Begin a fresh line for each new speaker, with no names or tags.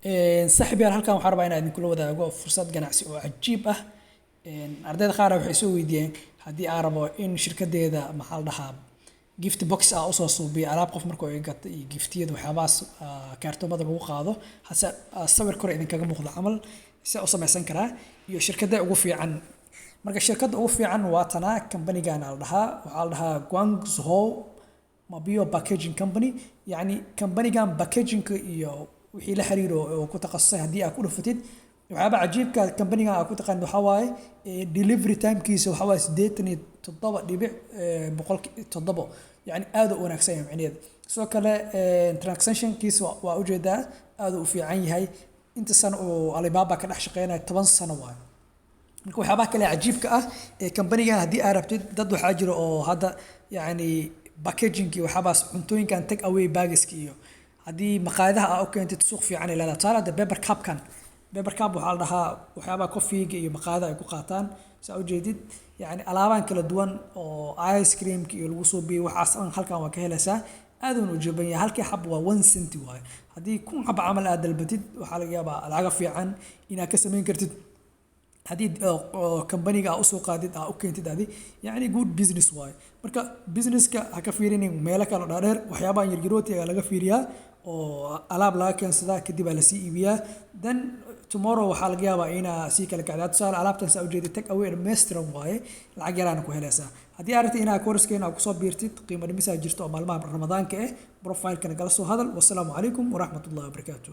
Saaxiib yaal, halkan waxaan rabaa inaan idinkula wadaago fursad ganacsi oo cajiib ah. Ardayda qaar waxay soo weydiiyeen haddii aan rabo in shirkadeeda, maxaa la dhahaa, gift box ah usoo suubiyo alaab qof markuu iga gato iyo giftiyada, waxyaabahaas kaartoomada lagu qaado, hase sawir kore idinkaga muuqda camal, si u samaysan karaa iyo shirkadda ugu fiican. Marka shirkadda ugu fiican waa tanaa. Company-gan la dhahaa, waxaa la dhahaa Guangzhou Mabio Packaging Company. Yacni company-gan packaging-ka iyo wixii la xiriiro oo ku takhasusay. Haddii aad ku dhufatid, waxyaaba cajiibka company-gan aad ku taqaanid waxaa waaye delivery timekiisa waxaa waaye 87.7, yacni aad u wanaagsan yahay micnaheedu. Sidoo kale transactionkiisa waa ujeedaa, aad u fiican yahay. Inta sano uu Alibaba ka dhex shaqeynayo 10 sano waaye. Marka waxyaabaha kale cajiibka ah ee company-gan, haddii aad rabtid, dad waxaa jira oo hadda yacni packaging iyo waxyaabahaas cuntooyinkan take away bagska iyo haddii maqaayadaha aa u keentid, suuq fiican ay leedahay. Tusaale hadda paper cupkan, paper cup waxaa la dhahaa waxyaabaha coffee-ga iyo maqaayadaha ay ku qaataan. Saa ujeedid, yacni alaabahan kala duwan oo ice creamka iyo lagu soo biyey, waxaas dhan halkan waa ka helaysaa. Aad uuna u jaban yahay, halkii xab waa 1 cent waaye. Haddii 1000 xab camal aad dalbatid, waxaa laga yaabaa lacaga fiican inaad ka samayn kartid haddii company-ga aa usoo qaadid, aa u keentid adi. Yacni good business waaye. Marka businesska ha ka fiirinin meelo kale oo dhaadheer, waxyaabahan yaryarooti ayaa laga fiiriyaa oo alaab laga keensadaa, kadib aa lasii iibiyaa. Then tomorrow waxaa laga yaabaa inaa sii kala kacdaa. Tusaale alaabtan saa ujeedid take away dhammaystiran waaye, lacag yaraana ku helaysaa. Haddii aad rabtid inaa course-keena aad kusoo biirtid, qiimo dhimisaa jirto oo maalmaha Ramadaanka ah. Profile-kana kala soo hadal. Wasalaamu calaykum waraxmatullahi wabarakaatu.